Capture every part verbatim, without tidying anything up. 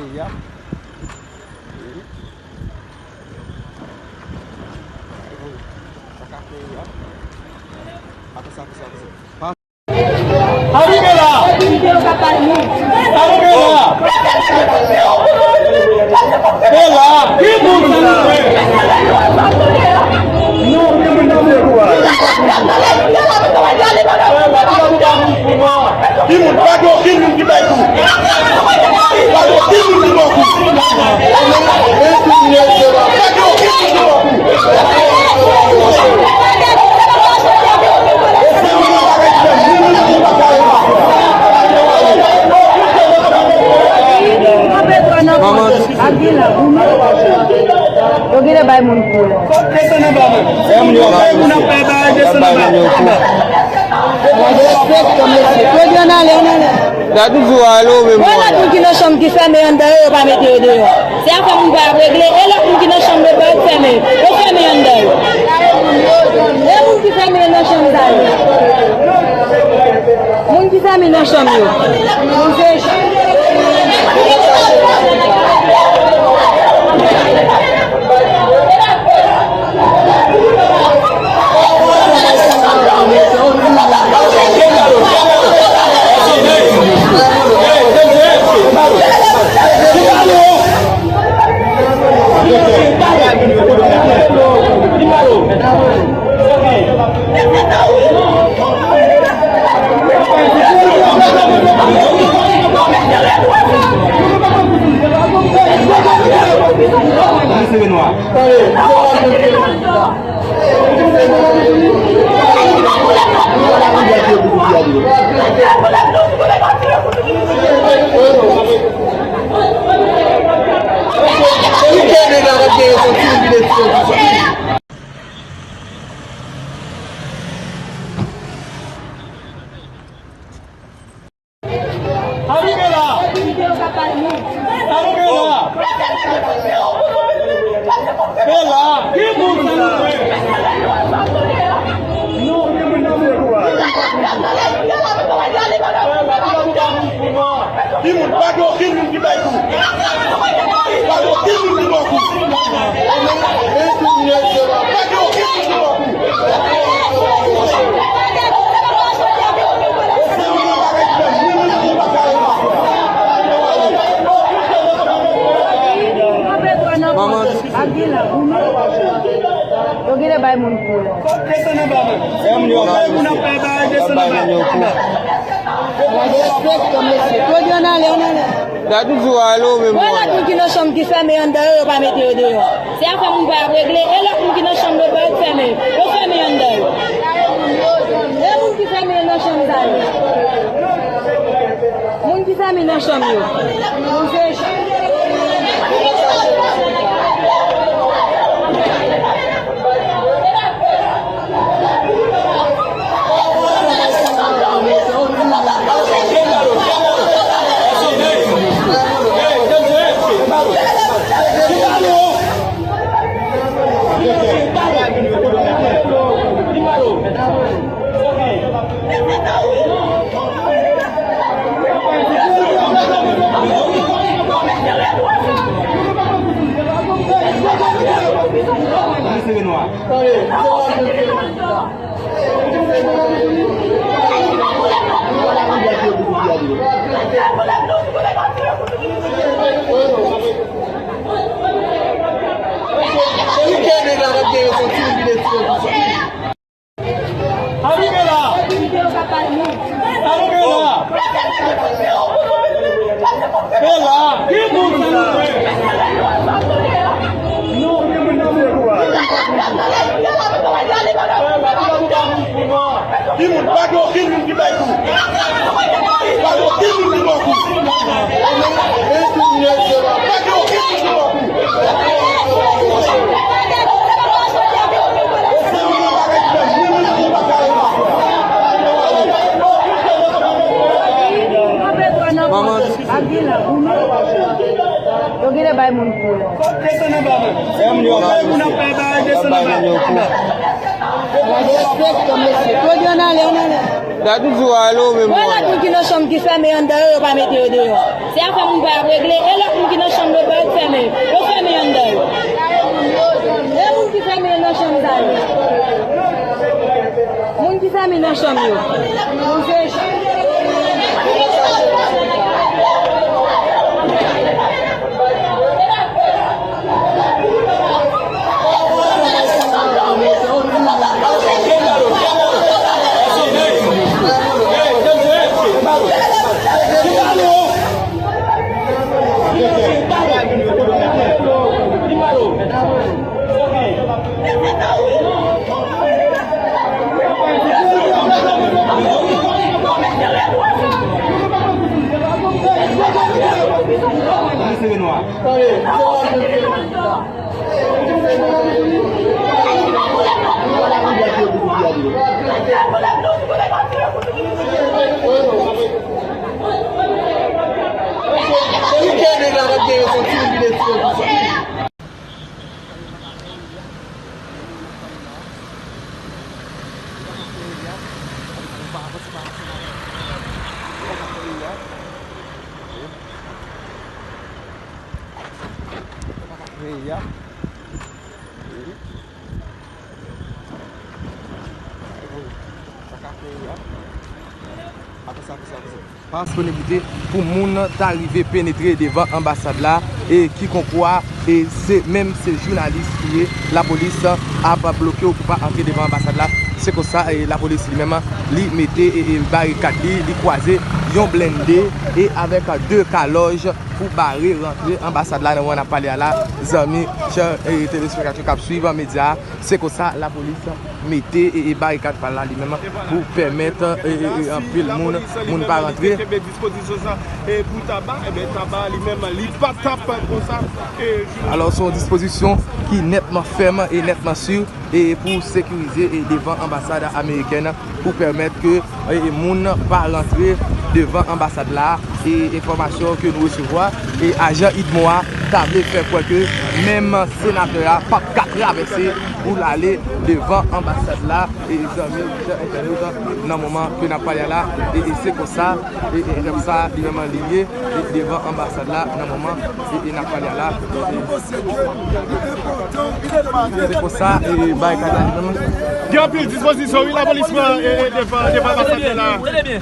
Peyi a. Wi. Sa ka fè, wi. Apre sa, apre sa, apre sa. Arive la! Arive la! E la! Ki moun sa nou fè? Non, ki moun sa nou fè? Ki moun? Pa gen okenn moun ki bay kou. Pa gen okenn moun ki ba w kou. Pa gen okenn moun ki ba w kou. Manman. Yo genlè bay moun kou. Desann anba, man. Desann anba, desann anba. Yo di ann ale, ann ale. Gad yon jou ale ou menm. Wè lòt moun ki nan chanm ki fèmen anndan yo, yo pa mete yo deyò. Se afè moun pa ap regle, e lòt moun ki nan chanm yo, pa yo fèmen. Yo fèmen anndan yo. E moun ki fèmen yo nan chanm sa yo. Moun ki fèmen nan chanm yo. Moun se Arive la! Arive la! E la! Ki moun sa nou fè? Non, ki moun sa nou fè? Ki moun? Pa gen okenn moun ki bay kou. Pa gen okenn moun ki ba w kou. Pa gen okenn moun ki ba w kou. Manman. Yo genlè bay moun kou. Desann anba, man. Desann anba, desann anba. Yo di ann ale, ann ale. Gad yon jou ale ou menm. Wè lòt moun ki nan chanm ki fèmen anndan yo, yo pa mete yo deyò. Se afè moun pa ap regle, e lòt moun ki nan chanm yo, pa yo fèmen. Yo fèmen anndan yo. E moun ki fèmen yo nan chanm sa yo. Moun ki fèmen nan chanm yo. Moun se Arive la! Arive la! E la! Ki moun sa nou fè? Non, ki moun sa nou fè? Ki moun? Pa gen okenn moun ki bay kou. Pa gen okenn moun ki ba w kou. Pa gen okenn moun ki ba w kou. Manman. Yo genlè bay moun kou. Desann anba, man. Desann anba, desann anba. Yo di ann ale, ann ale. Sa toujou alo menm. Mwen lòt moun ki nan chanm ki fèmen anndan yo, yo pa mete yo deyò. Se afè moun pa y ap regle, e lòt moun ki nan chanm yo pa yo fèmen, yo fèmen anndan yo. E moun ki fèmen nan chanm sa yo. Moun ki fèmen nan chanm yo. Moun se Pa disponiblite pou moun ta rive penetre devan anbasad la, e kikonkwa, e se menm se jounalis ki ye, lapolis ap bloke w pou pa antre devan anbasad la. Se konsa, e lapolis li menm, li mete, e, e barikad li, li kwaze yon blende, e avèk de kalòj pou bare rantre anbasad la nan moman n ap pale a la, zanmi, chè, e telespektatè k ap swiv medya a. Se konsa lapolis mete, e, e barikad pa l la li menm pou pèmèt, e, e, e, anpil moun, moun pa rantre. Kenbe dispozisyon sa, e, pou Taba, e ben, Taba li menm, li pa t ap konsa, e, alò, se yon dispozisyon ki nètman fèm e nètman si, e, pou sekirize, e, devan anbasad amerikèn pou pèmèt ke, e, moun pa rantre devan anbasad la. E enfòmasyon ke nou resevwa, e ajan UDMO a ta vle fè kwè ke menm senatè a p ap ka travèse pou l ale devan anbasad la. E zanmi, chè entènot, nan moman ke n ap pale a la, e, e se konsa, e, e, e sa li menm li ye, e devan anbasad la, nan moman, e, e n ap pale a la, e, se konsa, e, barikad la li menm. Gen anpil dispozisyon, wi, lapolis pran, e, e, devan, devan anbasad la. Tande byen.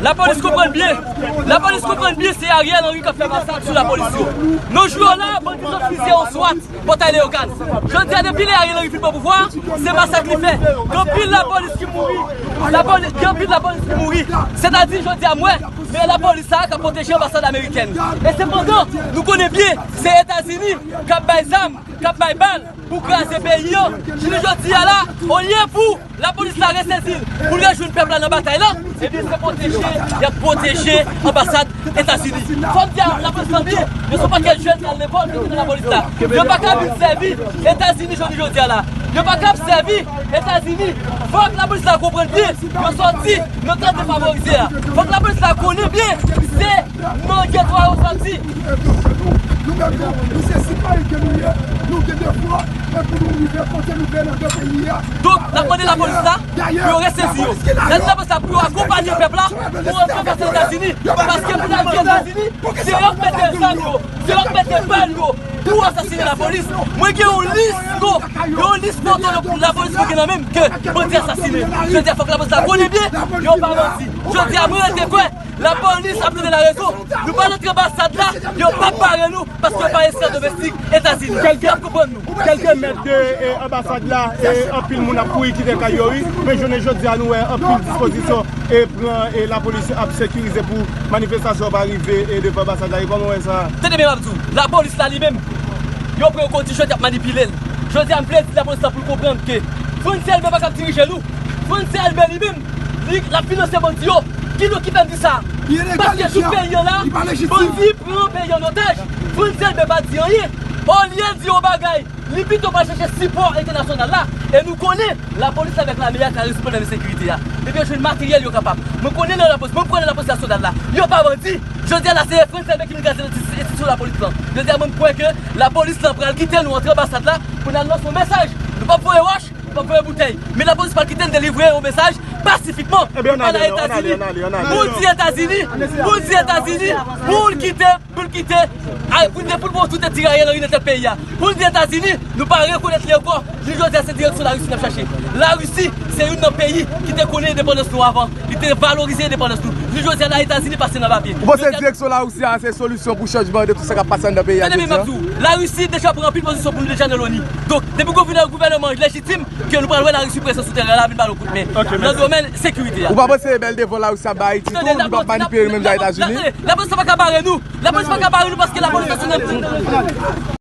Lapolis konprann byen. Lapolis konprann byen, se Ariel Henry k ap fè masak sou lapolis yo. Nan jou yo la, bandi sot fizye yon swat. Pòtay Leyogàn. Jodi a, depi lè Ariel Henry fin pran pouvwa a, se masak li fè. Gen anpil lapolis ki mouri. Lapolis, gen anpil lapolis ki mouri. Sètadi, jodi a, m wè, men lapolis sa a k ap pwoteje anbasad amerikèn. E sepandan, nou konnen byen, se Etazini k ap bay zam, k ap bay bal pou kraze peyi an. Jounen jodi a la, olye pou lapolis la resezi l, pou l rejwenn pèp la nan batay la, ebyen, se pwoteje y ap pwoteje anbasad Etazini. Fò n di a lapolis la byen, yo se yon pakèt jèn k al lekòl, ki nan lapolis la. Yo pa ka vin sèvi Etazini jodi, jodi a la. Yo pa ka ap sèvi Etazini. Fòk lapolis la konprann byen, yo sòti nan klas defavorize a. Fòk lapolis la konnen byen, se nan geto a yo sòti. Nou menm tou, nou se sitwayen ke nou ye, nou gen devwa, e pou nou rive kote nou vle nan peyi a. Donk, n ap mande lapolis la pou yo resezi yo. N ap di lapolis la pou yo akonpanye pèp la pou rantre anbasad Etazini. Paske pou n al di Etazini, se yo k mete zam yo, se yo k mete bal yo pou asasinen lapolis. Mwen gen yon lis, yo, yon lis foto yo pou lapolis mwen gen nan men m ke bandi asasinen. Jodi a, fòk lapolis la konnen byen, yo pa manti. Jodi a, mwen rete kwè, lapolis ap tande larezon. Nou pa rantre anbasad la, yo p ap bare nou, paske yo pa esklav domestik Etazini. Kèlke, y ap konprann nou. Kèlke mèt de, e, anbasad la, e, anpil moun ap kouri kite kay yo, wi. Men jounen jodi a, nou wè anpil dispozisyon, e, pran, e, lapolis ap sekirize pou manifestasyon pa rive, e, devan anbasad la. E kòman w wè sa? Tande byen, m ap di w. Lapolis la, li menm, yo pran yon kondisyon, y ap manipile l. Jodi a, m vle di lapolis la pou l konprann ke Frantz Elbé pa ka ap dirije nou. Frantz Elbé, li menm, li, l ap finanse bandi yo. Ki nou ki fè m di sa? Paske sou peyi an la, bandi pran peyi an otaj. Frantz Elbé pa di anyen. Olye l di yon bagay, li pito pral chèche sipò entènasyonal la. E nou konnen lapolis avèk lame a ka rezoud pwoblèm ensekirite a. Depi yo jwenn materyèl, yo kapab. Mwen konnen nan lapolis, mwen konnen lapolis nasyonal la, yo pa bandi. Jodi a la, se Frantz Elbé ki vin kraze enstiti-, enstitisyon lapolis lan. Jodi a, mwen kwè ke lapolis lan pral kite nou antre anbasad la pou n al lanse yon mesaj. Nou p ap voye wòch, Voye boutèy. Men lapolis pa kite n delivre yon mesaj pasifikman. Ebyen, ann ale, ann ale, ann ale, ann ale. Pou l di Etazini, pou l di Etazini, pou l kite, pou l kite, a, pou l, pou l voye tout tirayè nan ri nan tèt peyi a. Pou l di Etazini, nou pa rekonèt li ankò. Jounen jodi a, se direksyon Larisi n ap chache. Larisi, se youn nan peyi ki te konnen endepandans nou avan. Li te valorize endepandans nou. Jounen jodi a, la Etazini pase nan papye. Ou panse direksyon Larisi a se solisyon pou chanjman de tout sa k ap pase anndan peyi a jodi a? Tande byen, m ap di w, Larisi deja pran anpil pozisyon pou nou deja nan loni. Donk, depi gouvènè-, gouvènman lejitim, ke nou pral wè Larisi prezan sou teren an la, vin ba nou kout men nan domèn sekirite a. Ou pa panse bèl devan Larisi ap bay Ayiti tou, nou p ap manipile nou menm jan Etazini? Lapolis pa ka bare nou. Lapolis pa ka bare nou paske lapolis nasyonal.